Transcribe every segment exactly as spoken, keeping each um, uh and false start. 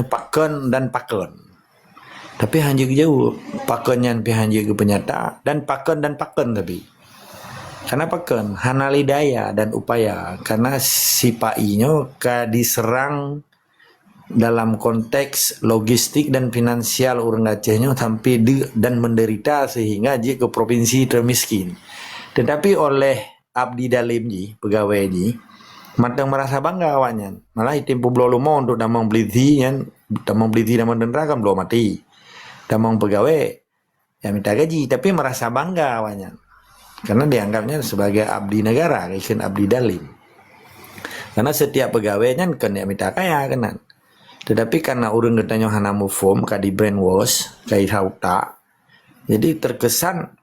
pakon dan pakon. Tapi hana geujaweueb. Pakon nyan pih hana geupeunyata dan pakon dan pakon tapi. Karena pakon hana lé daya dan upaya karena sipa-i nyoe ka diserang dalam konteks logistik dan finansial ureuëng Aceh nyoe sampai deuk dan menderita sehingga jeuet ke provinsi termiskin. Tetapi oleh Abdi Dalim jih, pegawai jih, mantong merasa bangga awaknyan. Malah item peubloe leumo untuk tamong polisi nyan, tamong polisi, tamong tentara kan bloe maté. Tamong pegawai ya mita gaji, tapi merasa bangga awaknyan. Karena dianggapnya sebagai abdi negara, bukan abdi Dalim. Karena setiap pegawai nyan kan dia mita kaya kenan. Tetapi karena ureuëng geutanyoe hana muphom, ka di brainwash, ka ira utak. Jadi terkesan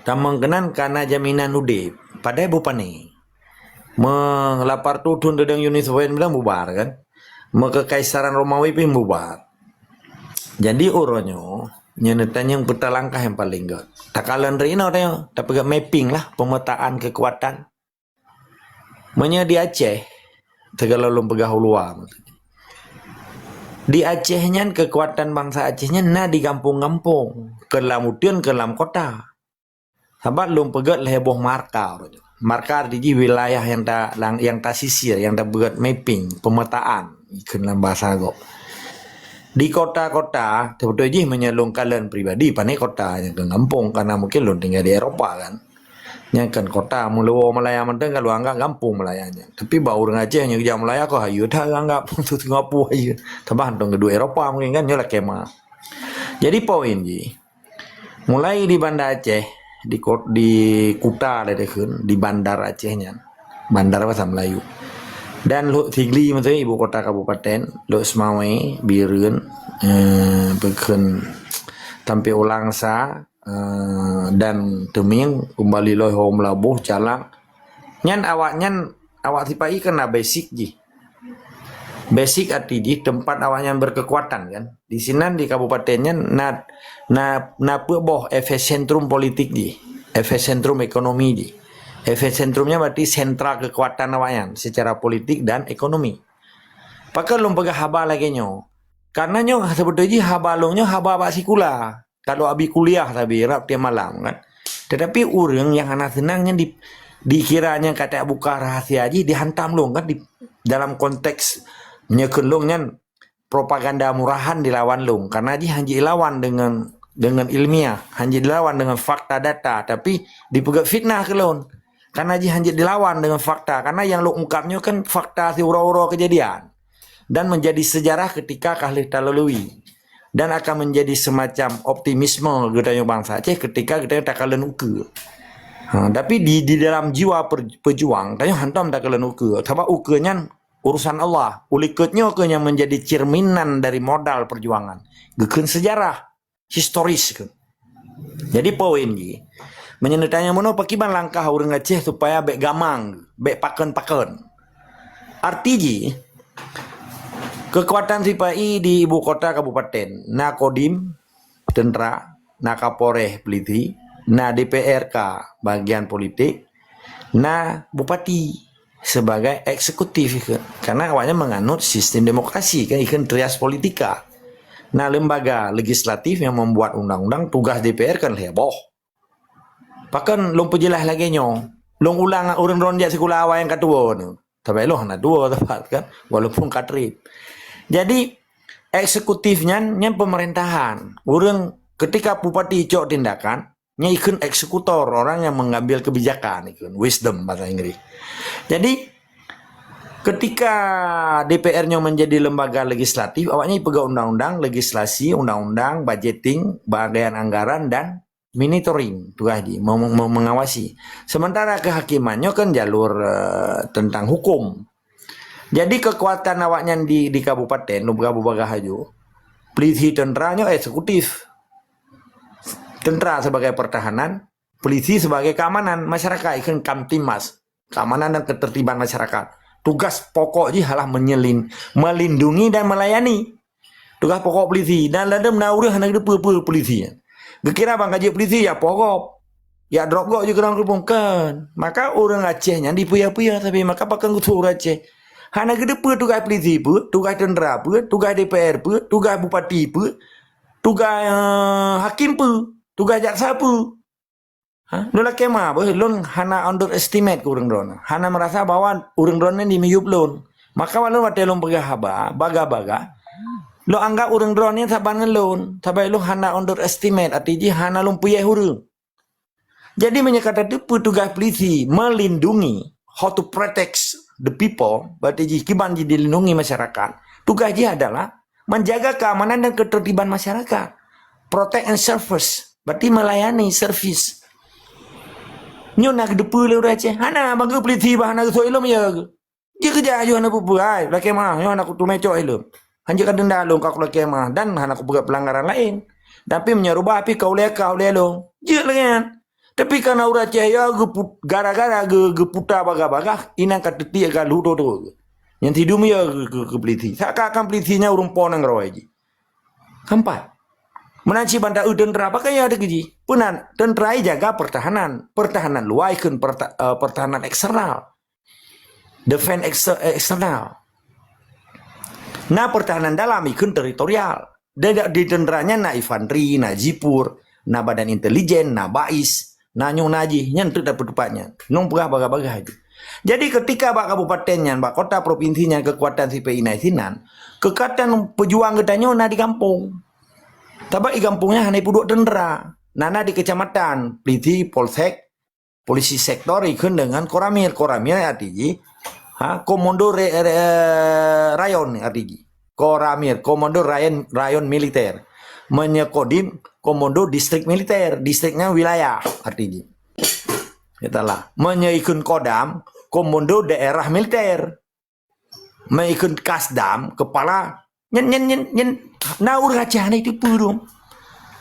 tamong keunan kana jaminan udeb. Padahai bupani. Meulapar tuthun teudeung Yunus Wen bilang bubar kan. Meukekaisaran Romawi pun bubar. Jadi uroe nyoe, nyoe neutanyong peuta langkah yang paling gét. Takalon ri inoe tanyoe, tapeugah mapping lah pemetaan kekuatan. Meunyoe di Aceh, segala lôn peugah uluwa. Di Aceh nyan kekuatan bangsa Aceh nyan na di gampông-gampông, ke lam uteuen, ke lam kota. Sabab lôn peugét lhée boh marka. Marka arti jih wilayah yang ta, yang tasisir, yang tapeugét mapping, pemetaan, ikheun lam bahasa gob. Di kota-kota, sebetul jih meunyoe lôn kalon pribadi, pane kota nyang ke gampông, karena mungkin lôn tinggai di Eropa kan. Nyang kan kota meuluwa Malaya mantong ka lôn anggap gampông Malaya nyan. Tapi bak ureuëng Aceh nyang jak Malaya kok hayeue that anggap tu Singapura hayeue. Sabab hantong geuduek Eropa mungkin kan nyoe lakée ma. Jadi poin jih, mulai di Banda Aceh, di kot, di kuta lé dikheun, di Bandar Aceh nyan. Bandar bahasa Melayu. Dan Lhokseumawe meuteumé ibu kota kabupaten, Lhokseumawe, Bireuen, eh, peukheun Tampé Ulang sa, eh, dan Teumieng, keumbali lom Ho Meulaboh, Calang. Nyan awaknyan, awak sipa-i kan na basic jih. Basic arti jih tempat awaknyan berkekuatan kan. Di sinan di kabupaten nyan na, na, na peuet boh epicentrum politik jih, epicentrum ekonomi jih. Epicentrum nyan berarti sentra kekuatan awaknyan secara politik dan ekonomi. Pakon lôn peugah haba lagée nyoe? Karena nyoe sebetul jih haba lôn nyoe haba bak sikula. Kalau abi kuliah sabe rab tiep malam kan. Tetapi ureuëng nyang hana seunang nyan di, dikira nyang ka tabuka rahasia jih dihantam lôn kan di dalam konteks nyeukheun lôn nyan propaganda murahan dilawan lôn karena jih hana jilawan dengan dengan ilmiah, hana jilawan dengan fakta data tapi dipeugét fitnah keu lôn. Karena jih hana dilawan dengan fakta karena yang lôn ungkap nyoe kan fakta siuroe-uroe kejadian dan menjadi sejarah ketika ka lheueh talalui. Dan akan menjadi semacam optimisme geutanyoe bangsa Aceh ketika geutanyoe takalon ukeue. Ha, tapi di, di dalam jiwa per, pejuang, tanyoe hantom takalon ukeue. Sabab ukeue nyan urusan Allah. Ulikot nyoe keuh nyang menjadi cerminan dari modal perjuangan. Geukheun sejarah, historis keuh. Jadi poin jih, meunyoe neutanyong meunoe pakiban langkah ureuëng Aceh supaya bék gamang, bék pakon-pakon. Arti jih, kekuatan sipa-i di ibu kota kabupaten, na Kodim, tentara, na Kapolres, polisi, na D P R K, bagian politik, na bupati sebagai eksekutif ikheun. Karena awaknya menganut sistem demokrasi kan ikheun trias politika. Na lembaga legislatif yang membuat undang-undang, tugas D P R kan lhée boh. Pakon lôn peujeulaih lagée nyoe? Lôn ulang ureuëng droeneuh jak sikula awai nyang ka tuwoe nyoe. Tapi lôn hana tuwoe tepat kan, walaupun ka treb. Jadi eksekutif nyan nyan pemerintahan. Ureuëng ketika bupati cok tindakan, nyan ikheun eksekutor, orang yang mengambil kebijakan ikheun, wisdom bahasa Inggris. Jadi ketika D P R nyoe menjadi lembaga legislatif, awaknya peugah undang-undang, legislasi, undang-undang, budgeting, bagian anggaran dan monitoring tugas jih mengawasi. Sementara kehakiman nyoe kan jalur uh, tentang hukum. Jadi kekuatan awaknyan di di kabupaten, di kabupaten Haju, polisi tentara nyoe eksekutif. Tentara sebagai pertahanan, polisi sebagai keamanan masyarakat ikheun Kamtimas, keamanan dan ketertiban masyarakat. Tugas pokok jih adalah menyelin, melindungi dan melayani. Tugas pokok polisi dan ladem na ureuëng hana geupeu-peu polisi. Geukira bang gaji polisi ya pogop. Ya drop gok je keudang keupong kan. Maka ureuëng Aceh nyan dipuya-puya tapi maka pakon geusu ureuëng Aceh. Hana geuteupeue tugaih polisi peue, tugaih tentera peue, tugaih D P R peue, tugaih bupati peue, tugaih, eh, hakim peue, tugaih jaksa peue. Ha? Lôn lakée meu'ah beuh, lôn hana underestimate keu ureuëng droeneuh. Hana meurasa bahwa ureuëng droeneuh di miyueb lôn. Maka lôn watée lôn peugah haba, baga-baga, lôn anggab ureuëng droeneuh saban ngon lôn. Saban lôn hana underestimate, arti jih hana lôn puyeh ureuëng. Jadi, meunyoe ka tateupeue tugaih polisi melindungi, how to protect the people, berarti jih kiban jih dilindungi masyarakat. Tugaih jih adalah menjaga keamanan dan ketertiban masyarakat. Protect and service, berarti melayani, servis. Nyoe na geuteupeue lé ureuëng Aceh. Hana, bangga polisi bah hana geusok ilom ya. Jeuet keujak aju hana peue-peue, hai, lakée meu'ah, nyoe hana kuteumé cok ilom. Hanjeuet ka denda lôn ka kulakée meu'ah dan hana kupeugah peulanggaran laén. Tapi meunyoe rubah pih ka ulée ka ulée lôn. Jeuet lagée nyan. Tapi kana ureuëng Aceh ya geuput-, gara-gara ge-, geuputa bagah-bagah, inan ka teutiek ka lheueh toto. Nyang sidum ya keu, keu, keu polisi. Seakan-akan polisi nyan ureuëng po nanggroe jih. Keempat. Meunan cit banda eu tentera, pakon ya ada keujih. Peunan, tentera jaga pertahanan. Pertahanan luar ikheun perta-, eh, pertahanan eksternal. Defense ekster-, eksternal. Na pertahanan dalam ikheun teritorial. Dan di tentera nyan na infanteri, na jipur, na badan intelijen, na bais, na nyoe na jih, nyan teuk dapeutupat nyan. Nong peugah bagah-bagah jih. Jadi ketika bak kabupaten nyan, bak kota provinsi nyan keukuatan sipék inai sinan, keukuatan peujuang geutanyoe na di gampông. Sabab di gampông nyan hana peuduek tentera. Na, na di kecamatan, polisi, polsek, polisi sektor ikheun deungon koramil. Koramil arti jih, ha, komando re-, re-, rayon arti jih. Koramil, komando rayon, rayon militer. Meunyoe kodim, komando distrik militer. Distriknya wilayah arti jih. Itulah. Meunyoe ikheun kodam, komando daerah militer. Meuikheun kasdam, kepala, nyan, nyan, nyan, nyan, na ureuëng Aceh hana jiteupeue dong.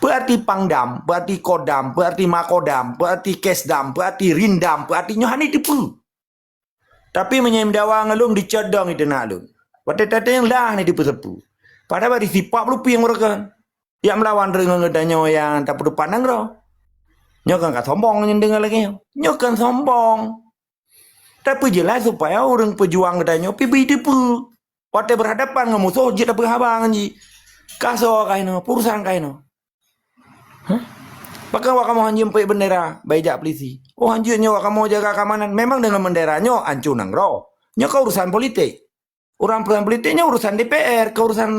Peu arti pangdam, peu arti kodam, peu arti makodam, peu arti kesdam, peu arti rindam, peu arti nyoe hana jiteupeue. Tapi meunyoe meudawa ngon lôn dicot dong di teunak lôn. Watée tateueng lah hana jiteupeue sapeue. Padahai bak disipak lupieng meureukan. Jak meulawan deungon geutanyoe nyang tapeutupat nanggroe. Nyoe kan ka sombong nyan deungon lagée nyoe. Nyoe kan sombong. Tapi jeulaih supaya ureuëng peujuang geutanyoe pih bri teupeue. Watée beurhadapan ngon musoh, jeuet tapeugah haba ngon jih. Kasoe kainoe, peurusan kainoe. Hah? Pakon wak kamoe hanjeuet peuet beundera, bai jak polisi. Oh, hanjeuet nyoe wak kamoe jaga keamanan. Memang deungon beundera nyoe anco nanggroe. Nyoe ka urusan politik. Urusan politik nyoe urusan D P R, ka urusan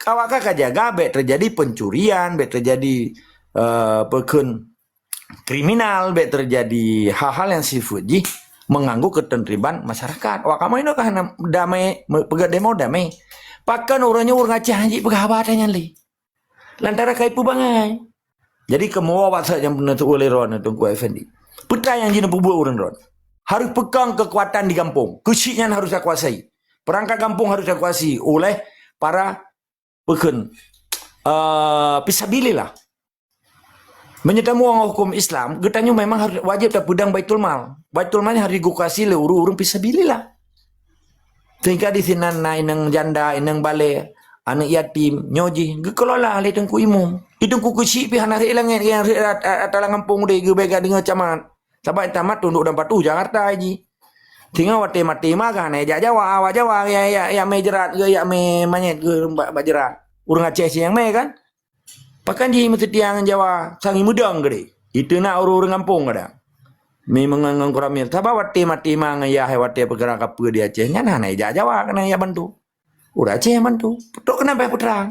awak ka jaga bék teujadi pencurian, bék teujadi, eh, peukheun kriminal, bék teujadi hal-hal nyang sifeuet jih mengganggu ketentriban masyarakat. Awak kamoe inoe ka hana damai, me-, peugah demo damai. Pakon uroe nyoe ureuëng Aceh hanjeuet peugah haba ata nyan lé? Lantaran ka ipeubangai. Jadi, keumoe bak saát nyang peuneuk teuulée droeneuh Teungku Effendi. Peue nyang jeuet neupeubuet ureuëng droeneuh? Harus peukong keukuatan di gampông. Keuchik nyan harus takuasai. Perangkat gampông harus takuasai oleh para peukheun, eh, fisabilillah. Meunyoe tamuwoe ngon huköm Islam, geutanyoe memang harus wajéb tapeudong Baitul Mal. Baitul Mal nyan harus dikuasai lé ureuëng-ureuëng fisabilillah. Sehingga di sinan na inong janda, inong balée, aneuëk yatim, nyoe jih geukelola lé Teungku Imum. Di Teungku Keuchik pih hana rhek langét nyang rhek at-, at-, ata lam gampông deh, geubeuet deungon camat. Sabab camat tundok dan patuh Jakarta jih. Sehingga watée maté ma ka hana jak Jawa, awak Jawa ya, ya, ya mé jeurat ke, ya mé manyét ke bak, bak jeurat. Ureuëng Aceh cit nyang mé kan? Pakon jih meuseutia ngon Jawa, sang imeudong keudeh. Itu na ureuëng-ureuëng gampông kadang. Mi meungon ngon kuramil. Sabab watée maté ma ngon yah, watée peukara kapeue di Aceh, nyan hana jak Jawa keunan jak bantu. Ureuëng Aceh bantu. Trok keunan payah peutrang.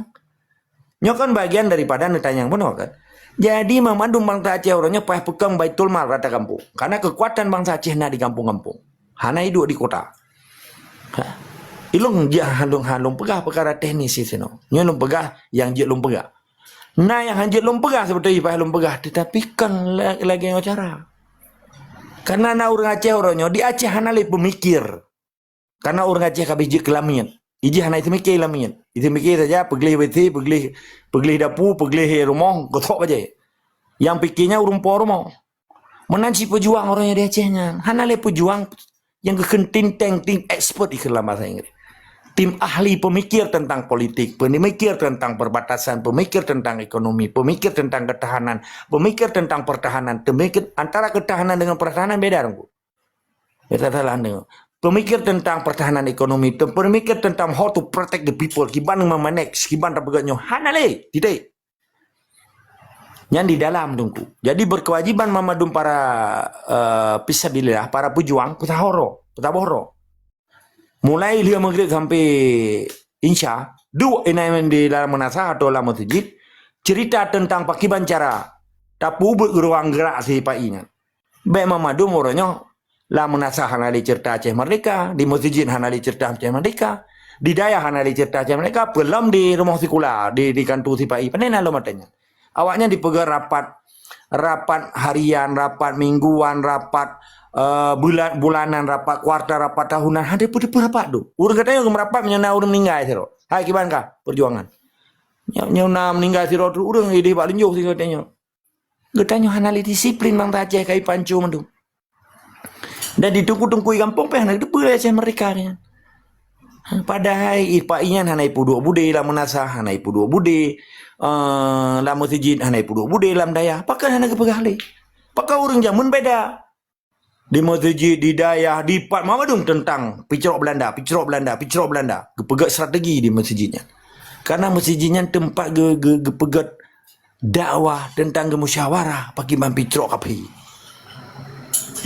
Nyoe kan bagian daripada neutanyong bunoe kan. Jadi, meumandum bansa Aceh uroe nyoe payah peukong Baitul Mal rata gampông. Karena keukuatan bansa Aceh na di gampông-gampông. Hana iduek di kota. Ha. Ilong jah halong-halong peugah peukara teknis di sinoe. Nyoe lôn peugah nyang jeuet lôn peugah. Na nyang hanjeuet lôn peugah, seubeutôi jih payah lôn peugah, teutapi kon la-, lagée nyoe cara. Karena na ureuëng Aceh uroe nyoe, di Aceh hana lé peumikir. Karena ureuëng Aceh ka habéh jeuet keu lamiet. Ijih hana iteumikir lamiet. Iteumikir saja peugleh W C, peugleh, peugleh dapu, peugleh rumoh, gosok bajée. Nyang pikirnya ureuëng po rumoh. Meunan cit peujuang ureuëng nyang di Aceh nyan. Hana lé peujuang nyang geukheun think tank, tim expert ikheun lam bahasa Inggris. Tim ahli pemikir tentang politik, pemikir tentang perbatasan, pemikir tentang ekonomi, pemikir tentang ketahanan, pemikir tentang pertahanan, pemikir antara ketahanan dengan pertahanan beda, Teungku. Beda salah deungoe. pemikir tentang pertahanan ekonomi, te-, pemikir tentang how to protect the people, kiban meumanage, kiban tapeugah nyoe, hana lé, titik. Nyan di dalam teungku. Jadi berkewajiban mandum para, eh, fisabilillah, para pejuang, peusaho droe, peusaboh droe. Mulai lheueh maghrib sampai insya, duek inan di dalam meunasah atau lam masjid, cerita tentang pakiban cara tapeubuet ruang gerak sipa-i nyan. Bék mandum uroe nyoe, lam meunasah hana lé cerita Aceh Merdeka, di masjid hana lé cerita Aceh Merdeka, di dayah hana lé cerita Aceh Merdeka, peulom di rumoh sikula, di, di kantu sipa-i. Pane na lom ata nyan. Awaknyan dipeugah rapat, rapat harian, rapat mingguan, rapat, eh, bulan, bulanan, rapat kuartal, rapat tahunan. Hana peue-peue rapat tu. Ureuëng geutanyoe meurapat meunyoe na ureuëng meninggai sidroe. Hai kiban kah perjuangan. Nyoe, nyoe na meninggai sidroe tu ureuëng ideh bak linjoh sigoe tanyoe. Geutanyoe hana lé disiplin bansa Aceh kai panco mandum. Dan di teungku-teungku di gampông pih hana geuteupeue lé Aceh Merdeka nyan. Padahai i-, sipa-i nyan hana ipeuduek budé lam meunasah, hana ipeuduek budé, eh, lam masjid, hana ipeuduek budé lam dayah. Pakon hana geupeugah lé? Pakon ureuëng jameun beda? Di masjid, di dayah, di pat mandum tentang picrok Belanda, picrok Belanda, picrok Belanda. Geupeugah strategi di masjid nyan. Karena masjid nyan teumpat ge-, ge-, geupeugah dakwah tentang geumusyawarah pakiban picrok kafé.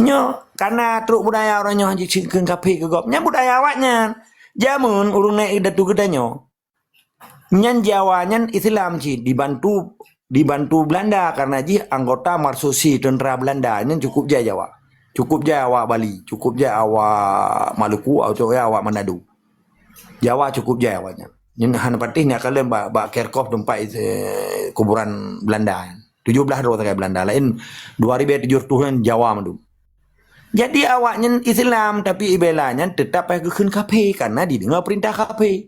Nyoe, karena trok budaya ureuëng nyoe jikheun kafé keu gob. Nyan budaya awaknyan. Jameun ureuëng naik datu geutanyoe. Nyan Jawa nyan Islam cit dibantu, dibantu Belanda karena jih anggota marsusi tentera Belanda. Nyan cukup jai Jawa. Cukup jai awak Bali, cukup jai awak Maluku, cukup jai awak Manado. Jawa cukup jai awaknyan. Nyan hana patéh nyan kalon bak, bak Kerkhof teumpat, eh, kuburan Belanda. Tujoh blaih droe sagai Belanda. Laén dua ribèe tujoh reutôh nyan Jawa mandum. Jadi awaknyan Islam tapi ibela nyan tetap payah geukheun kafé karena dideungoe peurintah kafé.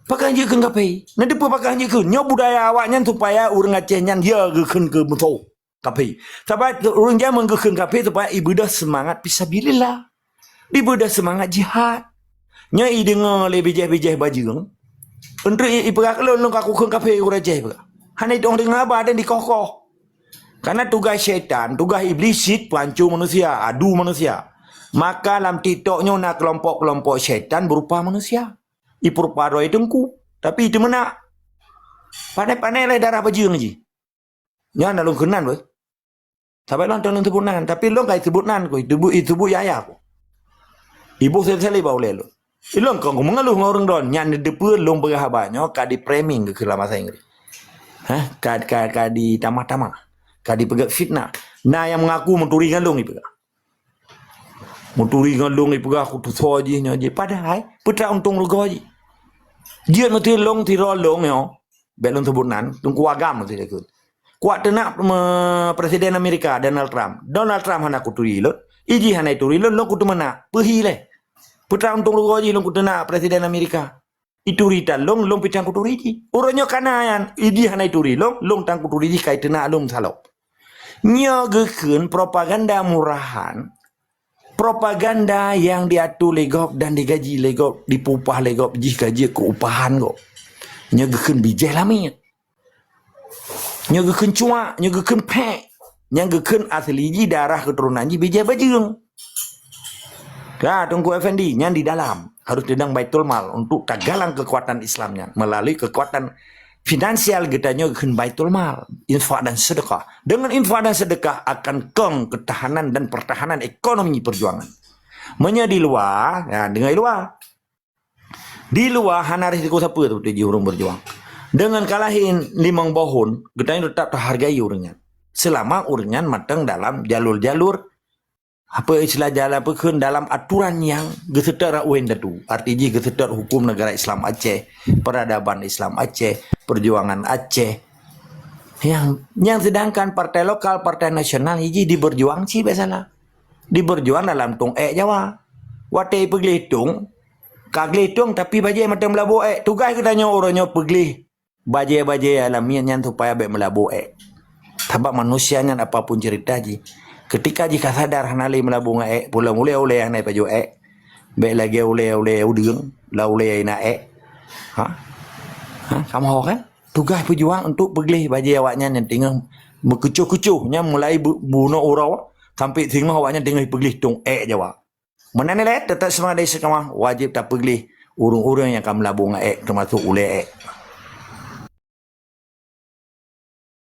Pakon jikheun kafé? Na dipeue pakon jikheun? Nyoe budaya awaknyan supaya ureuëng Aceh nyan ya geukheun keu musoh kafé. Sabab ureuëng jameun geukheun kafé supaya ibeudôh seumangat fisabilillah. Ibeudôh seumangat jihad. Nyoe ideungoe lé bijéh-bijéh bajeueng. Untuk i-, ipeugah keu lôn, lôn ka kukheun kafé ureuëng Aceh peugah. Hana itong deungoe haba dan dikoh-koh. Karena tugaih syaitan, tugaih iblis cit peuhanco manusia, adu manusia. Maka lam TikTok nyoe na kelompok-kelompok syaitan berupa manusia. Ipeurupa droe teungku, tapi teumeunak. Pane-pane lé darah bajeueng jih. Nyan na lôn keunan beuh. Sabai lôn teuh lôn sebut nan, tapi lôn ka sebut nan ku, sebut, sebut yaya ku. Ibu seli-seli bak ulée lôn. Ilôn kon ku mengeluh ngon ureuëng droe, nyan dideue lôn peugah haba nyoe ka di framing keu lam bahasa Inggris. Hah, ka, ka, ka ditamah-tamah, ka dipeugah fitnah. Na nyang mengaku meuturi ngon lôn ipeugah. Meuturi ngon lôn ipeugah aku tusoe jih nyoe jih. Padahai peutra untông rugoe jih. Jeuet meuturi lôn sidroe lôn nyoe. Bék lôn sebut nan, teungku agam meuturi keu. Kuat teunak me-, Presiden Amerika Donald Trump. Donald Trump hana kuturi lôn. Iji hana ituri lôn, lôn kuteumeunak. Peuhi lé. Peutra untông rugoe jih lôn kuteunak Presiden Amerika. Ituri tan lôn, lôn pih tan kuturi jih. Uroe nyoe kana nyan, iji hana ituri lôn, lôn tan kuturi jih ka iteunak lôn salop. Nyoe geukheun propaganda murahan, propaganda nyang diatu lé gob dan digaji lé gob, dipeupah lé gob, jih ka jeuet keu upahan gob. Nyoe geukheun bijéh lamiet. Nyoe geukheun cuak, nyoe geukheun pék. Nyang geukheun asli jih darah keuturonan jih bijéh bajeueng. Ya, Teungku Effendi, nyan di dalam. Harus teudong Baitul Mal untuk tagalang keukuatan Islam nyan melalui keukuatan finansial geutanyoe geukheun Baitul Mal, infak dan sedekah. Dengan infak dan sedekah akan kong ketahanan dan pertahanan ekonomi perjuangan. Meunyoe di luwa, ya, deungoe di luwa. Di luwa hana risiko sapeue seperti jih ureuëng berjuang. Dengan kalahin limong boh thon, geutanyoe tetap tahargai ureuëng nyan. Selama ureuëng nyan matang dalam jalur-jalur, apa istilah jalan apa kheun, dalam aturan nyang geuseutôt rawon tatu. Arti jih geuseutôt hukum negara Islam Aceh, peradaban Islam Aceh, perjuangan Aceh. Yang, yang sedangkan partai lokal, partai nasional, iji diberjuang cit biasalah. Diberjuang dalam tong ék Jawa. Watée peugleh tong, ka gleh tong tapi bajée mantong meulaboh ék. Tugaih geutanyoe uroe nyoe peugleh bajée-bajée alamiet nyan supaya bék meulaboh ék. Sabab manusia nyan apapun cerita jih, ketika jih ka sadar hana lé meulaboh ngon ék, pulang ulée-ulée hana pajoh ék, bék lagée ulée-ulée udeueng, la ulée na ék. Ha? Ha, kamoe kan? Tugaih peujuang untuk peugleh bajée awaknyan nyang teungoh meukucoh-kucoh, nyang mulai bu-, bunoe uroe sampai singoh awaknyan teungoh peugleh tong ék Jawa. Meunan ilée, teutap seumangat dari seukamoe, wajéb tapeugleh ureuëng-ureuëng nyang ka meulabong ngon ék, teumasok ulée ék.